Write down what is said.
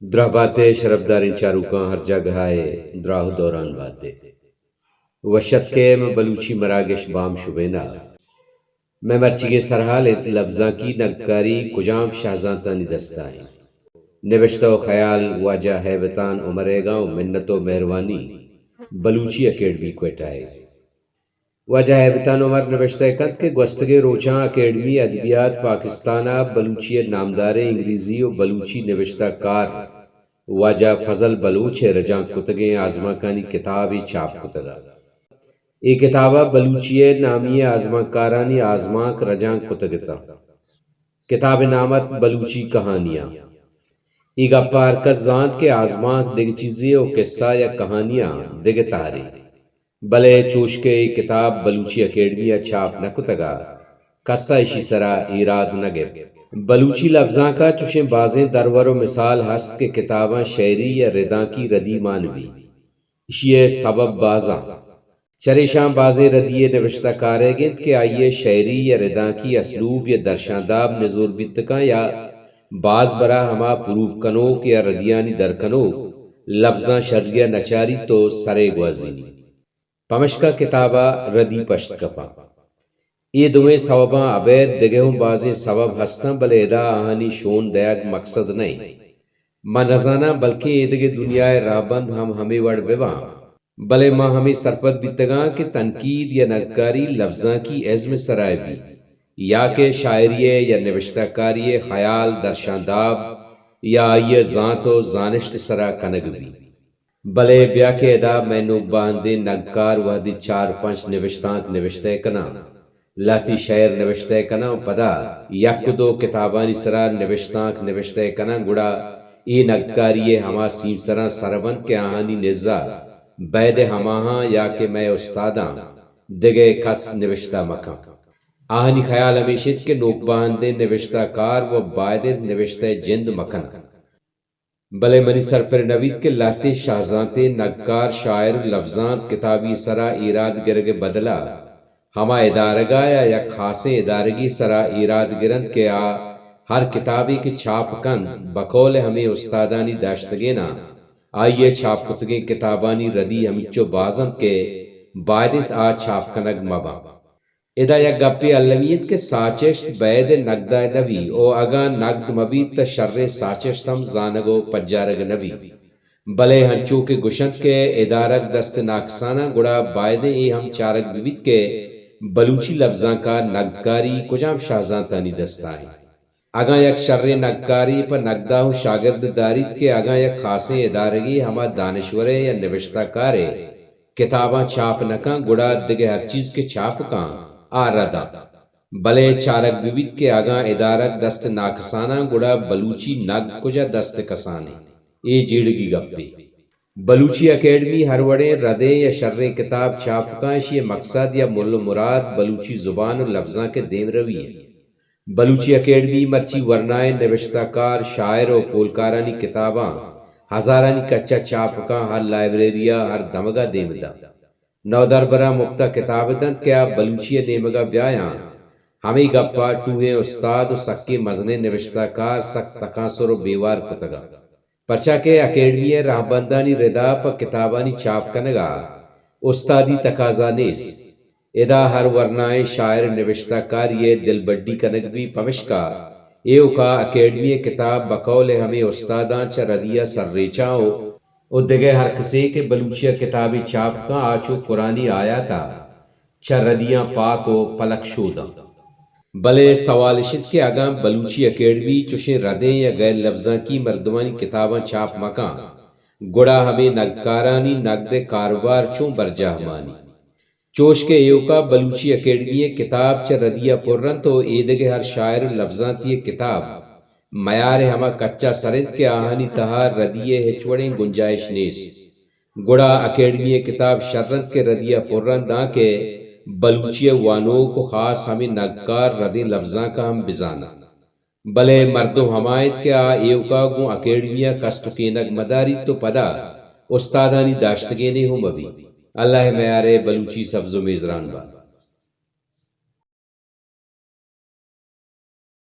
دراہ بات ئے شرپداریں چاروکاں، ہر جاگہ ءَ ئے دراہ ءُ دوران بات ئے۔ وش اتک ئے مں بلوچی مراگش بام شبین ءَ۔ مئے مرچیگیں سرحال اِنت لبزانکی نگدکاری کجام شہزانتانی دست ءَ اِنت۔ نبشتہ ءُ خیال واجہ ہیبتان عمر ئیگ ءَ ءُ منت ءُ مہروانی بلوچی اکیڈمی کوئٹہ ئیگ۔ واجہ ہیبتان عمر نبشتہ کنت کہ گوستگیں روچاں اکیڈمی ادبیات پاکستان ءَ بلوچی ءِ نامداریں انگریزی ءُ بلوچی نبشتہ کار واجہ فضل بلوچ ءِ رجانک کتگیں آزمانکانی کتابے چاپ کتگ ءَ۔ اے کتاب ءَ بلوچی ءِ نامی ئیں آزمانکارانی آزمانک رجانک کتگ اتاں۔ کتاب ءِ نام ات بلوچی کہانیاں۔ اے گپ ءَ ہر کس زانت کہ آزمانک دگہ چیزے ءُ کسہ یا کہانیاں دگہ تہرے۔ بلے چوش کہ اے کتاب بلوچی اکیڈمی ءَ چاپ نہ کتگ ءَ، کس ءَ ایشی سرا ایراد نہ گپت۔ بلوچی لبزانک ءَ چوشیں بازیں درور ءُ مثال ہست کہ کتاباں شئیری یا ردانکی ردی مان بی۔ ایشی ءِ سبب بازاں۔ چریشاں بازیں ردی ءِ نبشتہ کارئیگ اِنت کہ آئی ءِ شئیری یا ردانکی اسلوب یا درشانداب نزور بیت کن یا باز برا ہما پروپ کنوک یا ردیانی درکنوک لبزاں شری ءَ نچاریت ءُ سرئے گوازینیت۔ پمشکا کتاب ءَ ردی پشت کپاں۔ اے دوئیں سوباں ابید دگہ ہوں بازیں سوب ہستاں، بلے ادا آہانی شون دئیگ مکسد نہ اِنت۔ من نزاناں، بلکیں ایدگہ دنیا ءِ رہبند ہم ہمے وڑ بہ باں، بلے من ہمے سرپد بیتگاں کہ تنقید یا نگدکاری لبزانکی ازم ءِ سرا بی یا کہ شاعری ءِ یا نبشتہ کاری ءِ خیال، درشانداب یا آئی ءِ زانت ءُ زانشت ءِ سرا کنگ بی۔ بلے بیا کہ ادا مئے نوک باہندیں نگدکار وہدے چار پنچ نبشتانک نبشتہ کناں، لہتے شئیر نبشتہ کناں ءُ پدا یک ءُ دو کتابانی سرا نبشتانک نبشتہ کناں، گڑا اے نگدکاری ءِ ہما سیمسراں سر بنت کہ آہانی نزا بید ءَ ہماہاں یا کہ مئے استاداں دگہ کس نبشتہ مکن۔ آہانی خیال ہمیش اِنت کہ نوک باہندیں نبشتہ کار وَ باید اِنت نبشتہ ءِ جند مکناں۔ بلے منی سرپر نہ بیت کہ لہتے شہزانتیں نگدکار، شاعر ءُ لبزانت کتابی سرا ایراد گرگ ءِ بدلا ہما ادارگا یا یک خاصیں ادارگی سرا ایراد گرنت کہ آ ہر کتابے کہ چاپ کنت، بقول ہمے استادانی داشتگیناں، آئی ءِ چاپ کتگیں کتابانی ردی ہمینچو باز اَنت کہ باید اِنت آ چاپ کنگ مہ باں۔ ادا یک گپے المی اِنت کہ ساچشت بید ءِ نگدا نہ بی ءُ اگاں نگد مہ بیت تہ شریں ساچشت ہم زانگ ءُ پجارگ نہ بی۔ بلے ہنچو کہ گوشنت کہ ادارگ دست ناکساناں، گڑا بایدیں اے ہم چارگ بہ بیت کہ بلوچی لبزانک ءَ نگدکاری کجام شہزانتانی دستا اِنت۔ اگاں یک شریں نگدکارے پہ نگدا ہوں شاگرد داریت کہ اگاں یک خاصیں ادارگے ہما دانشورے یا نبشتہ کارے کتاباں چاپ نہ کن، گڑا دگہ ہر چیز کہ چاپ کن، آ رد اَنت۔ بلے چارگ بہ بیت کہ اگاں ادارگ دست ناکساناں، گڑا بلوچی نگد کجا دست کسان اِنت؟ اے جیڑگی گپے۔ بلوچی اکیڈمی ہر وڑیں ردیں یا شریں کتاب چاپ کن، ایشی ءِ مقصد یا مل ءُ مراد بلوچی زبان ءُ لبزانک ءِ دیمروی اِنت۔ بلوچی اکیڈمی مرچی ورنائیں نبشتہ کار، شاعر ءُ پولکارانی کتاباں ہزارانی کچا چاپ کن، ہر لائبریری ءَ ہر دمگا دیم دنت۔ نودربراں مپتا کتاب دنت کہ آ بلوچی ءِ نیمگا بیایاں۔ ہمے گپا ٹوہیں استاد ءُ سکیں مزنیں نبشتہ کار سک تکانسر ءُ بیوار کتگ اَنت۔ پرچا کہ اکیڈمی ءِ رہبندانی ردا پہ کتابانی چاپ کنگا استادی تقاضا نیست۔ ادا ہر ورنائیں شاعر نبشتہ کاری ءِ دلبڈی کنگ بی، پمشکا ایوکا اکیڈمی ءِ کتاب بقول ہمے استاداں چہ ردیا سرریچاں ءُ، ءُ دگہ ہر کسے کہ بلوچیا کتابے چاپ کن، آ چو قرآنی آیاتا چہ ردیاں پاک ءُ پلک شوداں۔ بلے سوال اش انت کہ اگاں بلوچی اکیڈمی چوشیں ردیں یا غیر لبزانکی مردمانی کتاباں چاپ مکن، گڑا ہمے نگدکارانی نگد ءِ کاروبار چون برجاہ مانی؟ چوش کہ ایوکا بلوچی اکیڈمی ءِ کتاب چہ ردیا پر انت ءُ ایدگہ ہر شاعر ءُ لبزانتی ءِ کتاب میار ءِ ہما کچا سر انت کہ آہانی تہا ردی ءِ ہچ وڑیں گنجائش نیست۔ گڑا اکیڈمی ءِ کتاب شر انت کہ ردیا پر انت، دانکہ بلوچی ءِ وانوک ءُ خاص ہمے نگدکار ردیں لبزانک ءَ ہم بزان انت۔ بلے مردم ہما انت کہ آ ایوکا گوں اکیڈمی ءَ کست ءُ کینگ مداریت ءُ پدا استادانی داشتگینے ہوں مبیت۔ اللہ ءِ میار ءِ بلوچی سبز ءُ میزران بات۔